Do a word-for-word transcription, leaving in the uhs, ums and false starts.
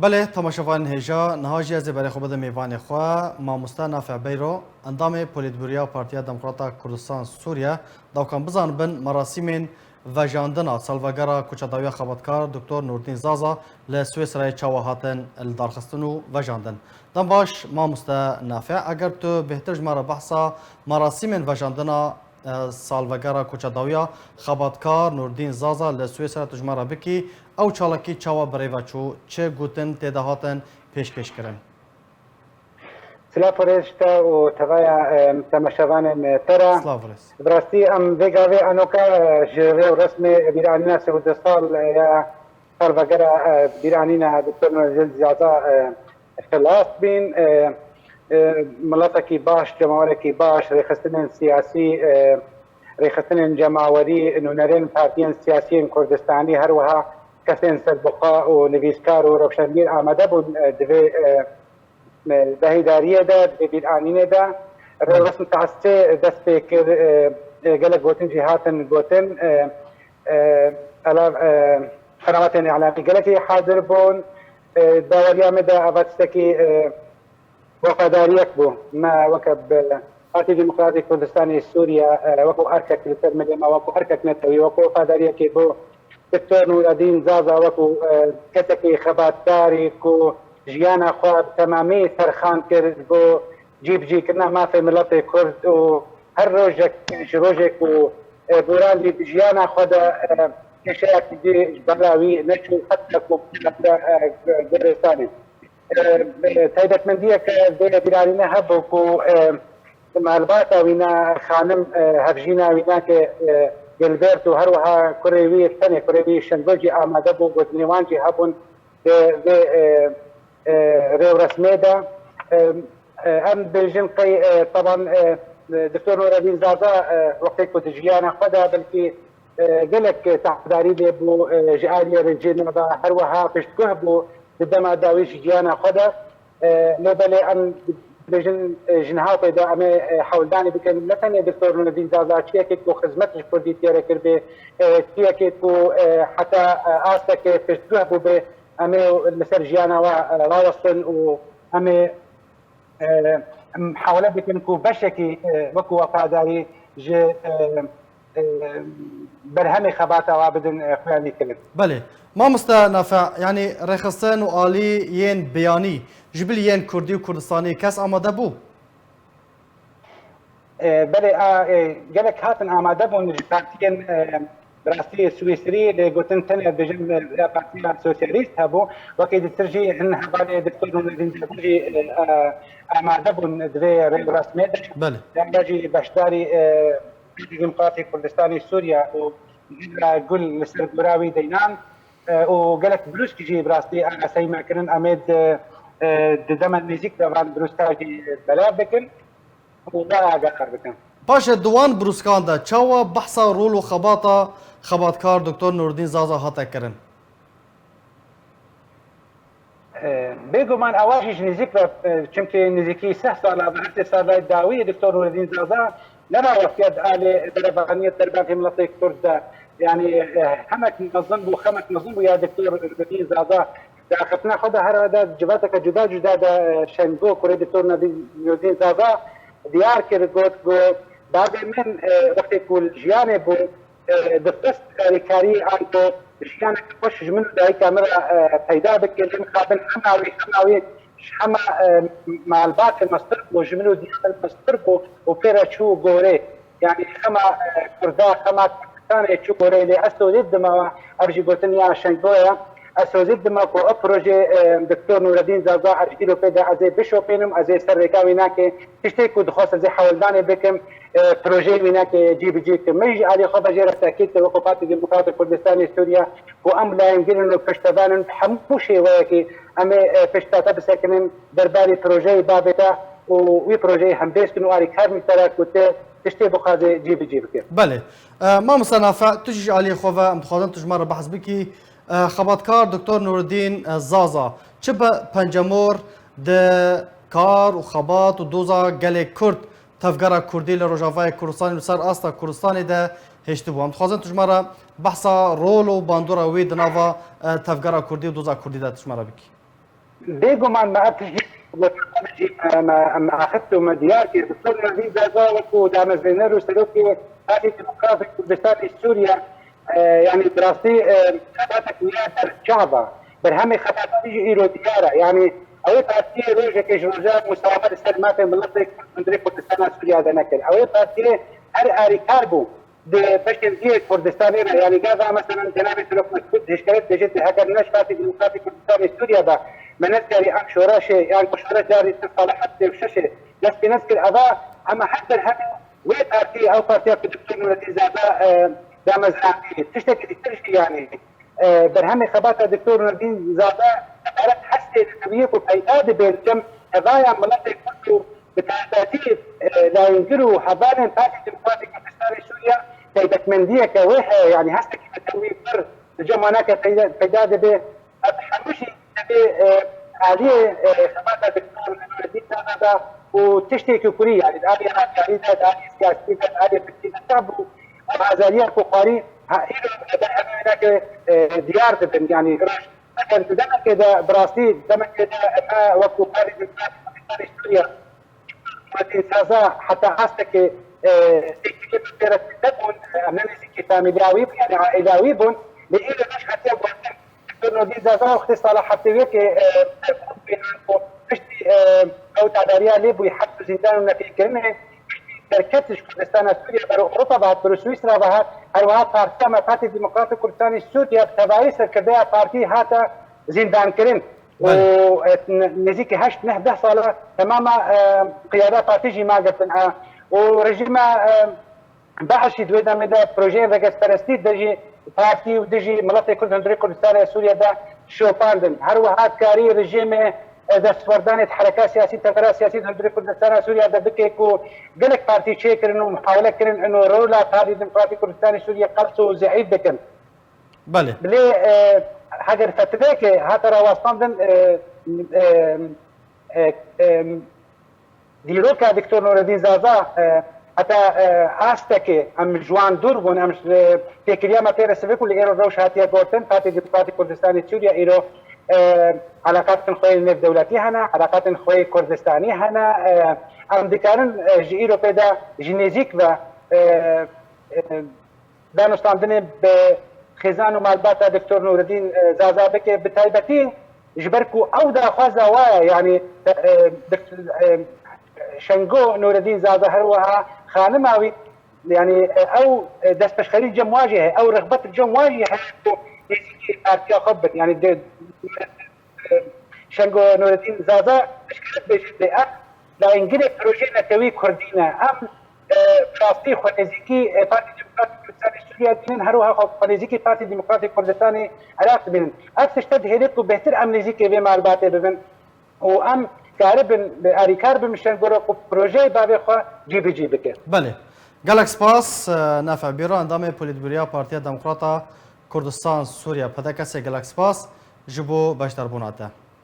Belê, temaşevanên hêja, niha jî ez ê berê xwe bidim mêvanê xwe, mamoste Nafiq Beyro, endamê Polîtbûroya Partiya Demokrata Kurdistan Sûriye, da ku em bizanibin merasîmên vejandina salvegera koça dawiya xebatkar Doktor Nûrdîn Zaza li Swêsreyê çawa hatin lidarxistin û vejandin. Dem baş, mamoste Nafiq, eger tu bêhtir ji me re behsa merasîmên vejandina e, salvegera koça dawiya xebatkar Nûrdîn Zaza li Swêsra tu ji me re bikî, ew çalakî çawa bi rê ve çû, çi gotin tê de hatin pêşkêşkirin? Silav û rêz ji te û tevaya, e, temaşevanên te re. Silav û rêz. Bi rastî em vê gavê anoka, e, ji rê û resmê bîranîna sî û du sal, e, ya salvegera, e, bîranîna Doktor Nûrdîn Zaza, e, xilas bîn. E, e, miletekî baş, cemawerekî baş, rêxistinên siyasî, e, rêxistinên cemawerî, nûnerên partiyên siyasî yên Kurdistanî, her wiha kesên serbixwe û nivîskar û rewşenbîr amade bûn, e, di vê, e, e, behidariyê de, di vê bîranînê de. Rêwresm saet sê dest pê kir, e, e, gelek gotin jî hatin gotin. E, e, ela, e, qenametên îlamî gelekî hazir bûn. E, baweriya me de ava tiştekî, e, wefadariyek bû. Me weke bi Partî Demokratîk Kurdistanê Sûriye, e, wekû erkek li ser milê me, wekû erkek netewî, wekû wefadariyekê bo Doktor Nûredîn Zaza, wekû, e, kesekî xebatkarî ku jiyana xwe bi temamî serxan kir bo cîbicîkirina mafê miletê Kurd û her rojek ji rojê ku, e, boran dît jiyana xwe de, e, kêşeyek dî ji bela wî neçû heta ku, e, goristanê. E, e, taybetmendiyeke vê bîranînê hebû ku, e, malbata wî ne xanim, e, hevjîna wî ne ke, e, Gilbert û her wiha kurê wî tenê kurê wî Şengol jî amade bû, gotinê wan jî hebûn vê, vê, e, e, rêwresmê de. E, e, em bêjin qey, e, teban, e, Doktor Nûredîn Zaza, e, wextê ku di jiyana xwe de belkî e, gelek tahdarî lê bû, e, ji aliyê rejîmê ve her wiha piştguh bû di dema dawî ji jiyana xwe de. E, lê belê em dibêjin, e, ji niha pê de em ê, e, hewldanê bikin, ne tenê Doktor Nûredîn Zaza, çiyekê ku xizmet ji Kurdîtiyê re kiribê, e, çiyekê ku, e, heta, e, astekê piştguh bûbê, em ê li ser jiyana we, e, rawestin û em ê e, em hewle dikin ku beşekî, e, wekû wefadarî ji, e, e, berhemê xebata wa bidin, e, xuyanî kirin. Belê. Mamoste Nafe, yanî rêxistin û alî yên biyanî ji bilî yên Kurdî û Kurdistanî kes amade bû? E, belê, a, e, gelek hatin amade bûn ji partiyên, e, Bi rastî Swîsrî lê gotin tenê dibêjin, e, ya Partiya Sosyalîst hebû. Wekî dîtir jî hin hevalê Doktor Nûredîn Dîlbû jî, e, e, amade bûn di vê rêwresmê de. Belê. Yanî jî beşdarî, e, Demokratîk Kurdistanê Sûriye û Gul li ser gora wî deynan, e, û gelek brûsk jî bi rastî araseyî me kirin. Em ê di, e, di dema nêzîk de van brûska jî belav bikin û we agadar bikin. Paşê di wan brûskan de çawa behsa rol û xebata xebatkar Doktor Nûredîn Zaza hate kirin? E, bêguman ewa jî ji nêzîk ve, e, çimkî nêzîkî sih sala ve, her sê sala dawî Doktor Nûredîn Zaza nerawastiye di alê berevaniyê derbasî miletê Kurd de. Yanî, e, hemek mezin bû, xemek mezin bû ya Doktor Nûredîn Zaza. Di axiftina xwe de her weda civateke cuda cuda de, e, Şengo kurê Doktor Nûredîn Zaza diyar kir, got ku bavê min, e, wextê ku li jiyanê bû, e, dixwest alîkariyê ango jiyaneke xweş ji min û dayika min re, e, peyda bike, lê mixabin hema wî, hema wî ji hema, e, malbatê mestir bû, ji min û diya min mestir bû û pê re çû gorê. Yanî xema, e, Kurda, xema Kurdistanê çû gorê, lê ez sozê didime, ev jî gotin ya Şengo ye. Ez sozê didime ku ev proje, e, Doktor Nûredîn Zaza, ev ji îro pê de ez ê bişopînim, ez ê ser rêka wî nake. Tiştê ku dixwest ez ê hewldanê bikim, e, projeyê wî nake cî bi cî kim. Min jî alî xwe ve jê re tekîd kir wekû Partî Demokratîk Kurdistanê Sûriye ku em layengîr in û piştevan in bi hemû şêweyekî em ê, e, pişta te bisekinin derbarê projeyê bavê te û wî projeyê hembêz kin û alîkar min te re ku tu tiştê bixwazê cî bi cî bike. Belê. E, mamoste Nafe, tu jî ji aliyê xwe ve em dixwazin tu ji me re behs bikî. E, xebatkar Doktor Nûredîn, e, Zaza çi be pencemor di kar û xebat û doza gelê Kurd, tevgera Kurdî li Rojavayê Kurdistanê û li ser asta Kurdistanê de hêştibû. Em dixwazin tu ji me re behsa rol û bandora wî di nava, e, tevgera Kurdî û doza Kurdî de tu ji me re bikî. Bêguman me ev tiştî gotin, me, me, me axist û me diyar kir. Doktor Nurdîn Zaza wekû damezrêner û serokê Partî Demokratîk Kurdistanê Sûriye, e, yanî bi rastî, e, xebatek wî ya ber çav e. Berhemê xebata wî jî îro diyar e. Yanî ew ê partiyê rojekê ji roja musawame li ser mafê miletê Kurd hundirê Kurdistana Sûriye de nekir. Ew ê partiyê her alîkar bû di beşên dî yê Kurdistanê de, yanî gava, meselen, cenabê Serok Mesûd Hişkerê dibêje, eger ne ji Partî Demokratîk Kurdistanê Sûriye be, me nedikarî em şoreşê, yan ku şoreş carî sed sala heftê û şeş ê dest pê nedikir. Eva hema her berhemê wê partiyê, ew partiya ku Doktor Nureddîn Zaza, e, damezrandî, tiştekî dîtir jî, yanî, e, berhemê xebata Doktor Nureddîn Zaza, ebaret hestê netewiyê ku peyda dibe li cem hevaya miletê Kurd û bi taybetî, e, layîngir û hevalên Partî Demokratîk Kurdistanê Sûriye, taybetmendiyeke wê heye, yanî hestekî netewî pir li cem wan heke peyda, peyda dibe. Ev hemû jî divê, e, aliyê, e, xebata Doktor Nureddîn Zaza de û tiştê ku kurî, yanî di aliyê rabyarî de, di aliyê siyasî de, di aliyê fikrî de çav bû. Ev azadiya ku xwarî, ha, îro berhemê wê nake, e, diyar dibin, yanî roj. Eger di demekê de, bi rastî demekê de, me wekû Partî Demokratîk Kurdistanê Sûriye, Partî Zaza heta astekê, e, têkiliyê bi pêre nebûn, e, em ne nêzîkî famîlya wî bûn, yanî aîla wî bûn, lê îro roj hatiye gotin. Doktor Nurdîn Zaza wextê sala heftê û yekê, e, piştî, e, ew tadariya lê bûyî, heps û zîndan û nefîkirinê, derket ji Kurdistana Sûriye ber Ewropa ve hat, ber Swîsra ve hat, her wiha partiya me, Partî Demokratîk Kurdistanê Sûriye, bi tevayî serkirdeya partî hate zîndankirin. Belê. Û, e, n-, nêzîkî heşt, neh, deh sala temama, e, qiyada partî jî ma girtin. E, û rejîma, e, DAIŞ jî di wê demê de projeyên vegerperestî dijî partî û dijî miletê Kurd hundirê Kurdistanê Sûriye de şopandin. Her wiha dikarî rejîmê, e, destwerdanê di hereka siyasî, tevera siyasî di hundirê Kurdistana Sûriye de bike ku gelek partî çêkirin û muhawele kirin ino rola Partî Demokratîk Kurdistanê Sûriye qels û zeîf bikin. Belê. Bilê, e, heger fetireke hate rawestandin, e, e, e, e, dîroka Doktor Nureddîn Zaza, e, heta, e, astekê em ji wan dûr bûn, em ji têkiliya me pê re sivik û li êro rewş hatiye gotin, Partî Demokratîk Kurdistanê Sûriye îro, e, eleqatên xwe yên nêvdewletî hene, eleqatên xwe yê Kurdistanî hene, e, em dikarin, e, ji îro pê de ji nêzîk ve, e, e, danûstandinê bi xêzan û malbata Doktor Nûredîn, e, Zaza bike, bi taybetî ji ber ku ew daxwaza wa ye, yanî, e, Dok-, e, Şengo Nûredîn Zaza her wiha xanima wî, yanî, e, ew, e, destpêşxerî cem wa jî heye, ew rixbet cem wa jî heye ku nêzîkî partiya xwe bin, yanî de, Şengo Nureddin Zaza dişkare dibêje, dê em layîngirê projeyê netewî kurdî ne. Em, e, bi rastî xwe nêzîkî, e, Partî Demokratîk Kurdistanê Sûriye dînin, her wiha xwe, xwe nêzîkî Partî Demokratîk Kurdistanê Iraq dibînin. Ev tişte dihêle ku bêhtir em nêzîkê vê malbatê bibin û em karibin, bi alîkar bin Şengora ku projeyê bavê xwe cîbicî bike. Belê. Gelek spas, e, Nafic Bîra, endamê Polîtbûroya Partiya Demokrata Kurdistan Sûriye, P D K S, gelek spas ji bo beşdarbûna te.